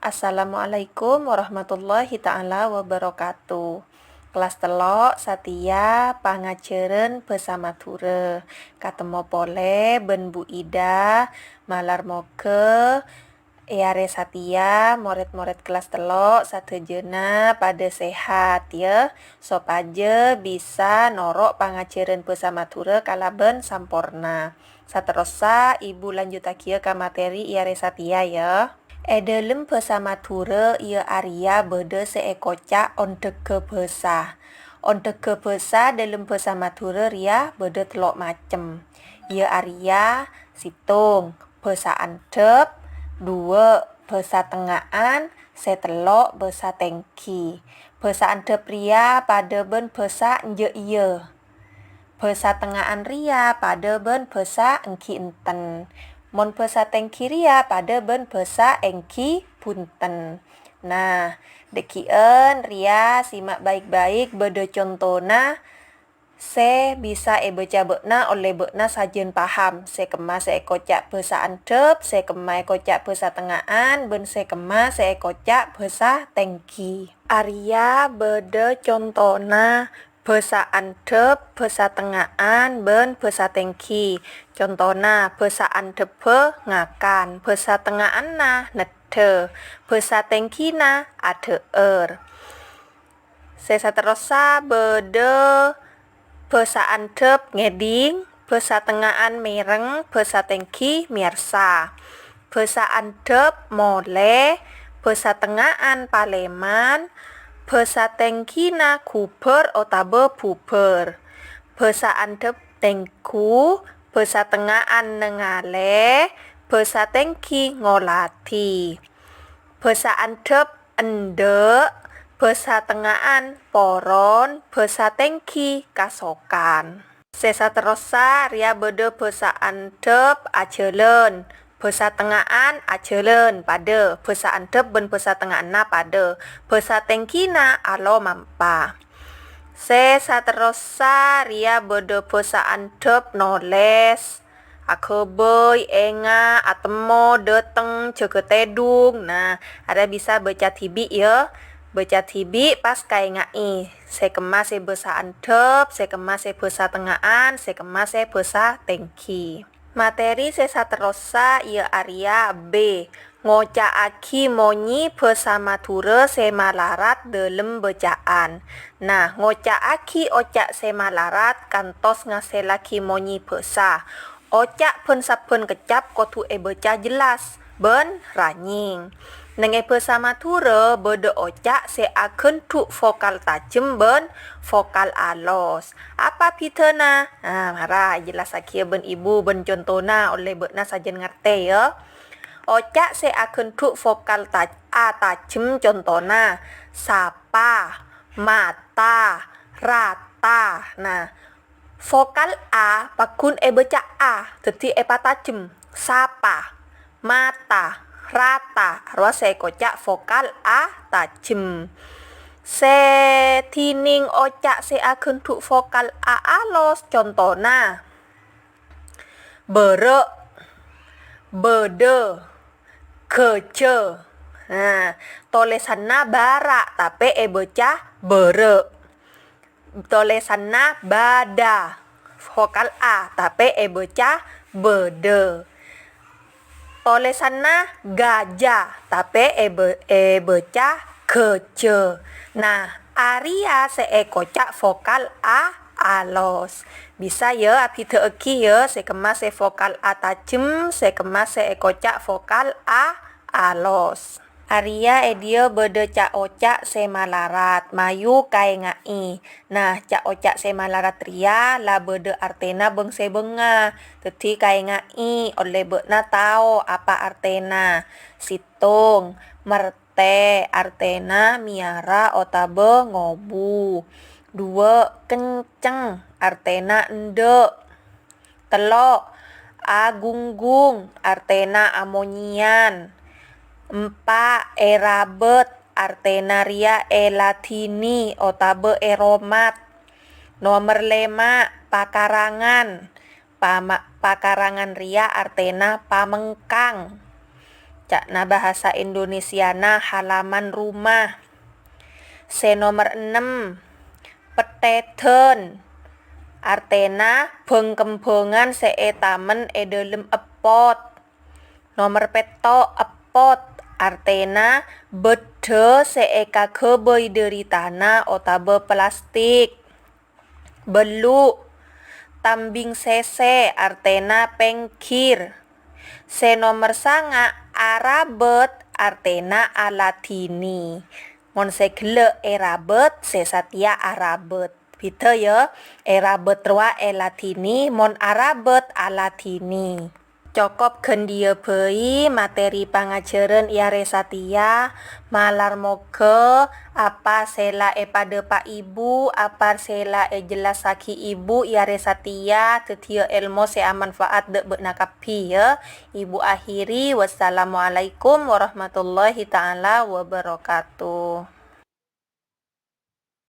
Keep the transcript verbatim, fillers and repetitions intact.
Assalamualaikum warahmatullahi ta'ala wabarakatuh. Kellas tello' satèya pangajhârân bhâsa Madhurâ. Katemmo polè bân Bu Ida, malar moghâ è arè satèya morèd-morèd kellas tello' sadhâjâna padâ sehat, yâ, sopajâ bisa noro' pangajhârân bhâsa Madhurâ kalabân samporna. Saterrossa, Ibu lanjuttaghiyâ ka materi è arè satèya, yâ. È dhâlem bhâsa Madhurâ, iyâ arèya bâdâ sè èkoca' ondhâghâ bhâsa. Ondhâghâ bhâsa dhâlem bhâsa Madhurâ rèya bâdâ tello' macem, iyâ arèya, sèttong, bhâsa andhâp, duwâ', bhâsa tengnga'an, sè tello', bhâsa tèngghi. Bhâsa andhâp rèya padâ bân bhâsa enjâ' iyâ. Bhâsa tengnga'an rèya padâ bân bhâsa èngghi enten. Mon bhâsa tèngghi rèya padâ bân bhâsa èngghi bhunten. Nah, dhâggi'ân rèya sèma' baik-baik bâdâ contona sè bisa èbâca bâ'na ollè bâ'na sajân paham sè kemma sè èkoca' bhâsa andhâp, sè kemma èkoca' bhâsa tengnga'an, bân sè kemma sè èkoca' bhâsa tèngghi. Arèya bâdâ contona bhâsa andhâp, bhâsa tengnga'an, bân bhâsa tèngghi. Contona, bhâsa andhâbbhâ ngakan, bhâsa tengnga'anna neddhâ, bhâsa tèngghina adhâ'âr. Sè saterrossa bâdâ bhâsa andhâp ngèdhing, bhâsa tengnga'an mèreng, bhâsa tèngghi mèyarsa. Bhâsa andhâp molè, bhâsa tengnga'an palèman, bhâsa tèngghina ghubâr otabâ bhubâr. Bhâsa andhâp tèngghu, bhâsa tengnga'an nangalè, bhâsa tèngghi ngoladhi. Bhâsa andhâp endâ', bhâsa tengnga'an poron, bhâsa tèngghi kasokan. Sè saterrossa rèya bâdâ bhâsa andhâp ajhâlân, bhâsa tengnga'an ajhâlân padâ, bhâsa andhâp bân bhâsa tengnga'anna padâ, bhâsa tèngghina alomampa. Sè saterrossa rèya bâdâ bhâsa andhâp nolès, aghâbây, enga', atemmo, dâteng, jâgâ tèdung. Nah, arèya bisa bâca dhibi', yâ. Bâca dhibi' pas kaènga'è sè kemma sè bhâsa andhâp, sè kemma sè bhâsa tengnga'an, sè kemma sè bhâsa tèngghi. Materi sè saterrossa iyâ arèya B, ngoca'aghi monyè bhâsa Madhurâ sè malarat dhâlem bâca'an. Nah, ngoca'aghi oca' sè malarat kantos ngasèllaghi monyè bhâsa. Oca' bân sabbhân keccap kodhu èbâca jellas bân ranyèng. Neng è bhâsa Madhurâ bâdâ oca' sè aghândhu' vokal tajhem bân vokal alos. Apa bhidhâna? Ah, mara èjellassaghiyâ bân Ibu bân contona ollè bâ'na sajân ngartè, yâ. Oca' sè aghândhu' vokal taj-, a tajhem contona, sapa, mata, rata. Nah, vokal a pagghun èbâca a, dhâddhi èpatajhem. Sapa, mata, rata, rowa sè èkoca' vokal a tajhem. Sè dhinèng oca' sè aghândhu' vokal a alos, contona, bârâ', bâdâ, ghâjâ. Nah, tolèsanna bârâ', tapè èbâca bârâ'. Tolèsanna bâdâ, vokal a, tapè èbâca bâdâ. Tolèsanna ghâjâ, tapè èbâ-, èbâca ghâjâ. Nah, arèya sè èkoca' vokal a alos. Bisa, yâ, abhidhâ'aghi, yâ, sè kemma sè vokal a tajhem, sè kemma sè èkoca' vokal a alos. Arèya è dhiyâ bâdâ ca'-oca' sè malarat, mayu kaènga'è. Nah, ca'-oca' sè malarat rèya la bâdâ artèna bâng-sèbângnga. Dhâddhi kaènga'è, ollè bâ'na tao apa artèna. Sèttong, mertè, artèna mèyara otabâ ngobu. Duwâ', kenceng, artèna endâ'. Tello', agunggung, artèna amonyèyan. Empa', èrabât, artèna rèya èladhini otabâ èromat. Nomer lèma', pakarangan. Pama-, pakarangan rèya artèna pamengkang. Ca'na bahasa Indonesiana halaman rumah. Sè nomer ennem, pettèdhân. Artèna bâng-kembhângan sè ètamen è dhâlem eppot. Nomer pètto', eppot. Artèna bâddhâ sè èkaghâbây dhâri tana otabâ plastik. Bâllu'. Tambing sèsè, artèna pèngghir. Sè nomer sanga', arabât, artèna aladhini. Mon sè ghellâ' èrabât, sè satèya arabât. Bhidhâ, yâ, èrabât rowa èladhini, mon arabât aladhini. Cokop ghândhiyâ bhâi materi pangajhârân è arè satèya. Malar moghâ apa sè la èpadhâpa' Ibu, apa sè la èjellassaghi Ibu è arè satèya dhâddhiyâ èlmo sè amanfaat dhâ' bâ'na kabbhi, yâ. Ibu akhiri, wassalamualaikum warahmatullahi ta'ala wabarakatuh.